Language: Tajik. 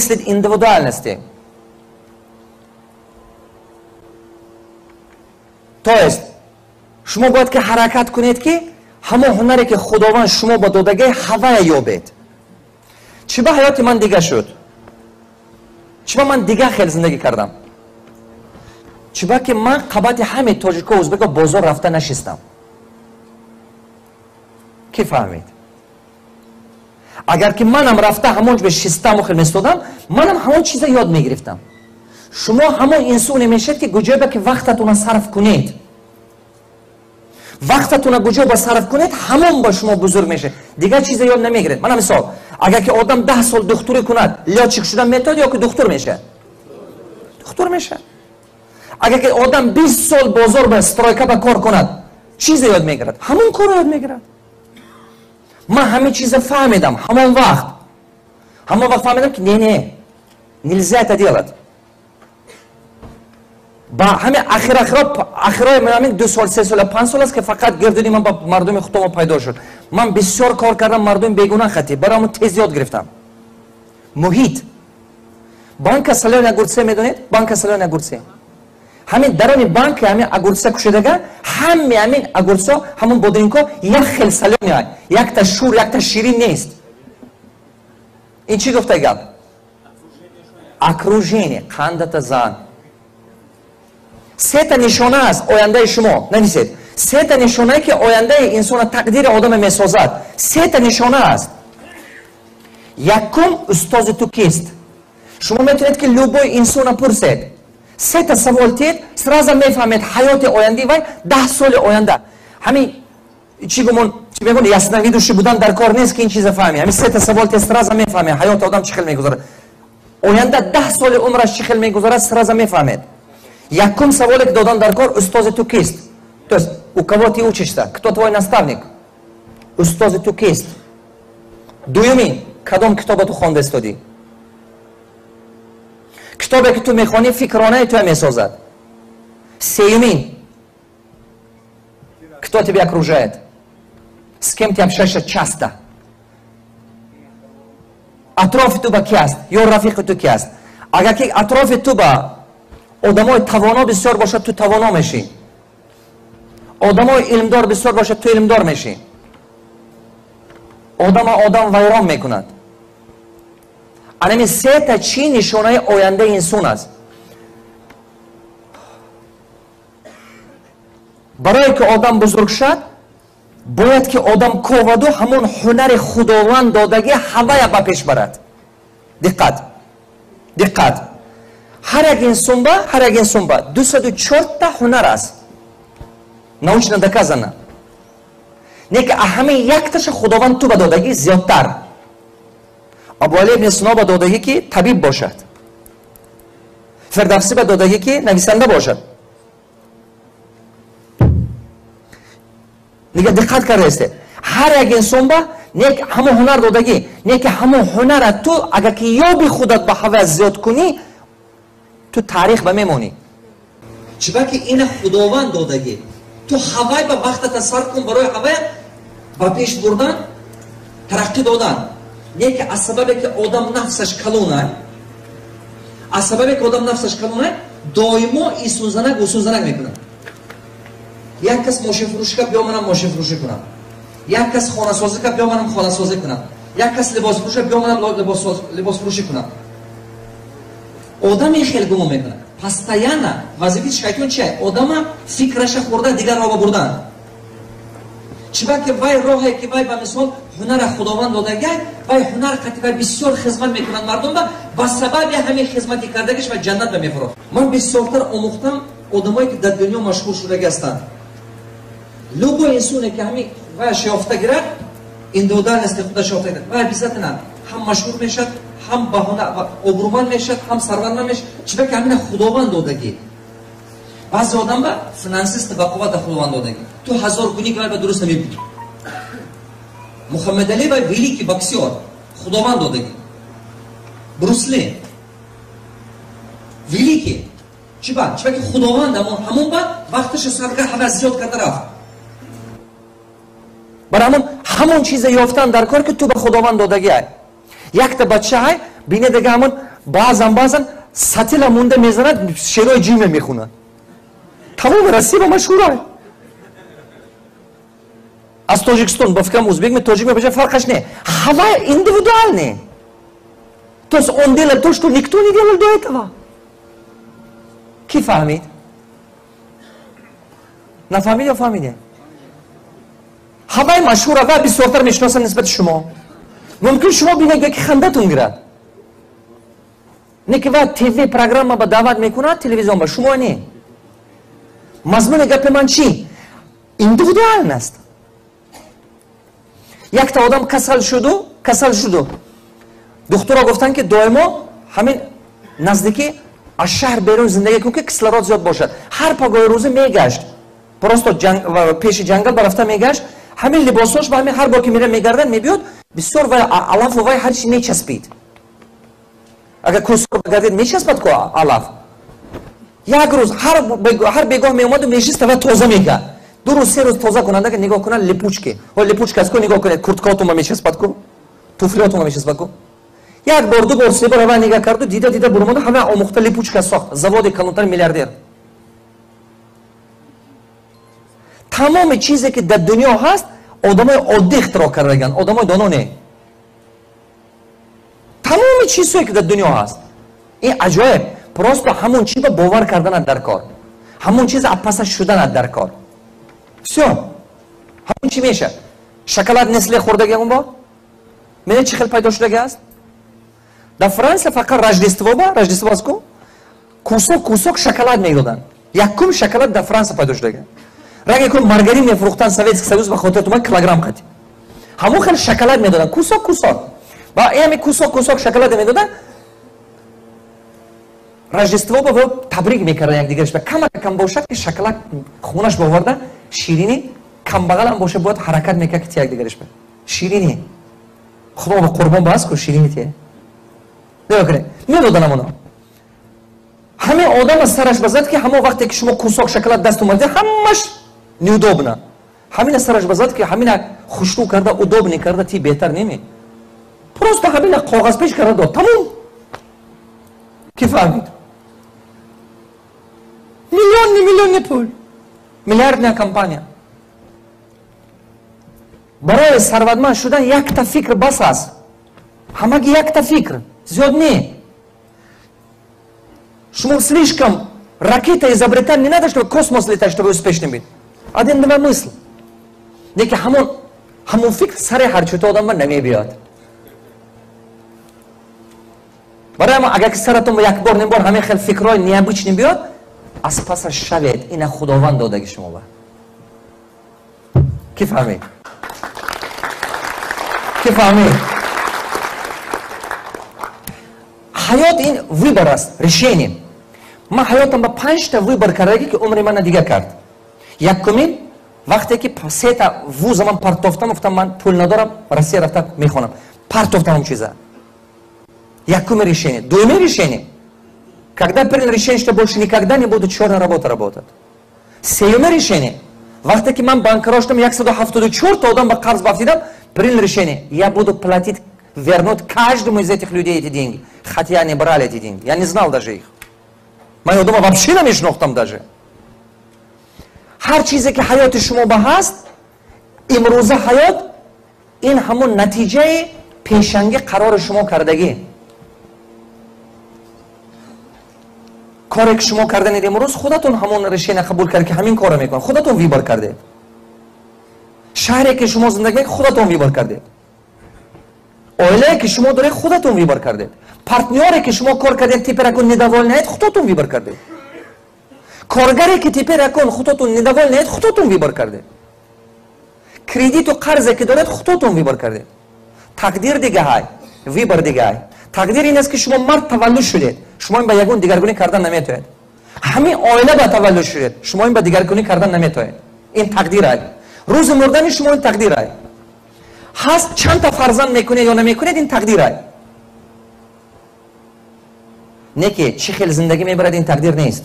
Мыслить индивидуальности. То есть шумо бояд ки ҳаракат кунед, ки ҳамон ҳунаре, ки Худованд шумо ба додагӣ, ҳавая ёбед. Чӣ ба ҳаёти ман дига шуд? Чӣ ба ман дига хел зиндагӣ кардам? Чӣ ба ки ман қабати ҳаме тоҷико, узбеко бозор рафта нашистам. Кӣ фаҳмид? Агар ки манам рафта ҳамон ҷо шистаму хел местодам, манам ҳамон чиза ёд мегирифтам. Шумо ҳамон инсоне мешед, ки куҷое ки вақтатона сарф кунед. Вақтатона куҷо ба сарф кунед, ҳамон ба шумо бузург мешед. Дигар чиза ёд намегиред. Мана мисол, агар ки одам 10 сол духтурӣ кунад, лётчик шудан метавонад ё ки духтур мешавад? Духтур мешавад. Агар ки одам 20 сол бозор ба стройка ба кор кунад, чизе ёд мегирад? Ҳамон корро ёд мегирад. Ман ҳамин чиза фаҳмидам ҳамон вақт. Ҳамон вақт фаҳмидам, ки не, не, нельзя это делать. Ба ҳамин ахир ахирои ҳамин 2 сол, 3 сол, 5 сол аст, ки фақат гирдуни ман ба мардуми худомо пайдо шуд. Ман бисёр кор кардам мардуми бегуна хати, барои ҳамон тез ёд гирифтам. Муҳит. Банка солёный огурцы медонед? Банка солёный огурцы, ҳамин дарони банка ҳамин огурца кушодага, ҳаме ҳамин огурцо, ҳамон бодринко як хел солёный, якта шур, якта ширин нест. Ин чӣ гуфта гап? Окружение. Қандата зан. Сета нишона аст ояндаи шумо. Нависед: сета нишонае, ки ояндаи инсона, тақдири одаме месозад. Сета нишона аст. Якум: устози ту кист? Шумо метавонед, ки любой инсона пурсед, сета савол тиед, сразу мефаҳмед ҳаёти ояндаи вай, 10 соли оянда. Ҳамин чӣ гумон, чӣ мегӯн, ясновидящий будан дар кор нест, ки ин чиза фаҳми. Ҳамин сета савол тиед, сразу мефаҳмед ҳаёти одам чӣ хел мегузарад, оянда 10 соли умраш чӣ хел мегузарад, сразу мефаҳмед. Якум саволе, ки додан дар кор: устози ту кист? То есть у кого ты учишься, кто твой наставник? Устози ту кист? Дуюмин: кадом китоба ту хонда истодӣ? Китобе, ки ту мехонӣ, фикронаи туя месозад. Сеюмин: кто тебя окружает, с кем ты общаешься часто? Атрофи ту ба ки аст ё рафиқи ту ки аст? Агар ки атрофи ту ба одамои тавоно бисёр бошад, ту тавоно мешӣ. Одамои илмдор бисёр бошад, ту илмдор мешӣ. Одама одам вайрон мекунад. Анами сета чӣ нишонаи ояндаи инсон аст. Барое ки одам бузург шад, бояд ки одам коваду ҳамон ҳунари Худованд додагӣ ҳавая ба пеш барад. Диққат, диққат! Ҳар як инсонба, ҳар як инсонба 204-та ҳунар аст, научно доказано. Не ки ҳамин якташа Худованд ту ба додагӣ зиёдтар. Абуали ибни Сино ба додагӣ, ки табиб бошад. Фирдавсӣ ба додагӣ, ки нависанда бошад. Дига диққат кардаистед, ҳар як инсон ба не ҳамон ҳунар додагӣ, не ки ҳамон ҳунара ту агар ки ёби, худат ба ҳава зиёд кунӣ, ту таърих ба мемонӣ. Чунки ина Худованд додагӣ, ту ҳавай ба вақтата сарф кун барои ҳавая ба пеш бурдан, тараққӣ додан. Не ки аз сабабе ки одам нафсаш калонай, аз сабабе ки одам нафсаш калонай, доимо исунзанак, усунзанак мекунад. Як кас мошинфурӯшӣ кард, биё манам мошинфурӯшӣ кунам. Як кас хонасозӣ кард, биё манам хонасозӣ кунам. Як кас либосфурӯшӣ, биё манам либосфурӯшӣ кунам. Одам ин хел гумон мекунад постоянно. Вазифаи шайтон чи? Одама фикраша хӯрда, дигар роҳ бурдан. Чиба ки вай роҳе, ки вай ба мисол ҳунара Худованд додагай, вай ҳунар қати вай бисёр хизмат мекунад мардум ба сабаби ҳамин хизмати кардагиш ва ҷаннат ба мефурод. Ман бисёртар омӯхтам одамое, ки дар дунё машҳур шудаги ҳастанд. Любой инсоне, ки ҳамин ваяш ёфта гирад, индивидуальности худаш ёфта гирад, вай обязательно ҳам машҳур мешавад, ҳам обрӯманд мешавад, ҳам сарватманд мешавад. Чиба ки ҳамина Худованд додагӣ. Баъзе одам ба финансист ба қуввата Худованд додагӣ, ту ҳазор кунӣ, ки вай ба дуруст намебудӣ. Мухаммадали вай великий боксёр, Худованд додагӣ. Брюс Ли великий. Чиба? Чиба ки Худованд ҳамон ба вақташа сарф кард, ҳама зиёд карда рафт. Барои ҳамон чиза ёфтан дар кор, ки ту ба Худованд додагӣ. Якта бача ҳай бинедага, ҳамон Баъзан сатила монда мезанад, шерои ҷиме мехонад. Тамоми Россия ба машҳура. Аз Тоҷикистон, ба фикрам узбек ме, тоҷик ме, баҷа фарқаш не. Ҳава индивидуальный. То есть он делает то, что никто не делал до этого. Ки фаҳмид? Нафаҳмид ё фаҳмиде? Ҳаваи машҳура ва бисёртар мешиносанд нисбати шумо. Мумкин шумо бинед, ки хандатон гирад. Не ки ва ТВ программа ба даъват мекунад, телевизион ба шумо не. Мазмуни гапи ман чӣ? Индивидуальность. Якта одам касал шуду. Духтуро гуфтанд, ки доимо ҳамин наздикӣ аз шаҳр берун зиндагӣ кун, ки кислород зиёд бошад. Ҳар пагоҳи рӯзӣ мегашт. Просто пеши ҷангал барафта мегашт. Ҳамин либосош ба ҳамин ҳар бор ки мера мегардад, мебиёд, бисёр вай алафу вай ҳар чи мечаспид. Агар кӯсор багардед, мечаспад ку алаф. Як рӯз ҳар бегоҳ меомаду мешист ва тоза мекард. 2 рӯз 3 рӯз тоза кунанда, ки нигоҳ кунад, липучки. Ҳо липучка аст ку, нигоҳ кунед, курткаотонма мечаспад ку, туфлиотонма мечаспад ку. Як бор, 2 бор, 3 бор ҳава нигоҳ карду, дида дида бурмоду, ҳава омӯхта липучка сохт. Заводи калонтар, миллиардер. Тамоми чизе ки дар дунё ҳаст, одамои оддӣ ихтироъ кардаган, одамои доно не. Тамоми чизҳое ки дар дунё ҳаст. Ин аҷоиб. Просто ҳамон чиза бовар карданат дар кор. Ҳамон чиза апаса шуданат дар кор. Всё. Ҳамон чӣ мешавад? Шоколад Несле хӯрдаги ягон бор? Медонед чӣ хел пайдо шудаги аст? Дар Франсия фақат Рождество ба, Рождество аст ку? Кусок кусок шоколад медоданд. Якум шоколад дар Франсия пайдо шудаги. Ранге ку маргарин мефурӯхтанд Советский Союз ба хотир тума килограмм қати. Ҳамон хел шоколад медоданд, кусок кусок. Ба ҳами кусок кусок шоколад медоданд. Рождество ба табрик мекарданд якдигараш. Кама кам бошад ки шоколад хонаш боварда, ширинӣ камбағалам бошад, бояд ҳаракат мекард ки якдигараш ба. Ширинӣ. Худо ба қурбон бас ку ширинӣ те. Нигоҳ кунед. Медоданд ҳамоно. Ҳамин одам аз сараш базад, ки ҳамон вақте ки шумо кусок шоколад даст омадед, ҳамаш неудобно. Ҳамина сараш базад, ки ҳамина хушрӯ карда, удобный карда, ти беҳтар неми. Просто ҳамина коғаз пеш карда дод. Тамом. Ки фаҳмид? Миллионни миллионни пул. Миллиардная компания. Барои сарватманд шудан якта фикр бас аст. Ҳамаги якта фикр. Зиёд не. Шумо слишком ракета изобретать не надо, чтобы космос летать, чтобы успешным быть. Один-два мысль. Неки ҳамон фикр сари ҳарчута одамба намебиёд. Барои ҳамон агар ки саратон як бор ним бор ҳамин хел фикрҳои необычный биёд, аз пасаш шавед, ина Худованд додаги шумо ба. Ки фаҳмид? Ки фаҳмид? Ҳаёт ин выбор аст, решение. Ман ҳаётам ба 5 та выбор кардаги, ки умри мана дига кард. Якумин, вақте ки 3 та вуза ман партофтам, гуфтам ман пул надорам, Россия рафта мехонам. Партофтам ҳам чиза. Якуми решение. Дуюми решение. Когда принял решение, что больше никогда не буду черная работа работать. Сеюми решение. Вақте ки ман банкрот шудам, 174 та одам ба қарз бафтидам, принял решение. Я буду платить, вернуть каждому из этих людей эти деньги. Хотя они брали эти деньги. Я не знал даже их. Ман одама вообще намешнохтам даже. Ҳар чизе ки ҳаёти шумо ба ҳаст, имрӯза ҳаёт ин ҳамон натиҷаи пешанги қарори шумо кардагӣ. Коре ки шумо карданед имрӯз, худатон ҳамон решение қабул кард, ки ҳамин корро мекунад. Худатон выбор кардед. Шаҳре ки шумо зиндагӣ мекунед, худатон выбор кардед. Оилае ки шумо доред, худатон выбор кардед. Партнёре ки шумо кор кардед, теперь акун недовольный ед, худатон выбор кардед. Коргаре ки теперь акун худатон недовольный ед, худатон выбор кардед. Кредиту қарзе ки доред, худатон выбор кардед. Тақдир дигаҳай, выбор дигаҳай. Тақдир ин аст, ки шумо мард таваллуд шудед, шумо ин ба ягон дигаргунӣ кардан наметавонед. Ҳамин оила ба таваллуд шудед, шумо ин ба дигаргунӣ кардан наметавонед. Ин тақдир. Рӯзи мурдани шумо ин тақдир. Ҳаст чандта фарзанд мекунед ё намекунед, ин тақдир. Не ки чӣ хел зиндагӣ мебарад, ин тақдир нест.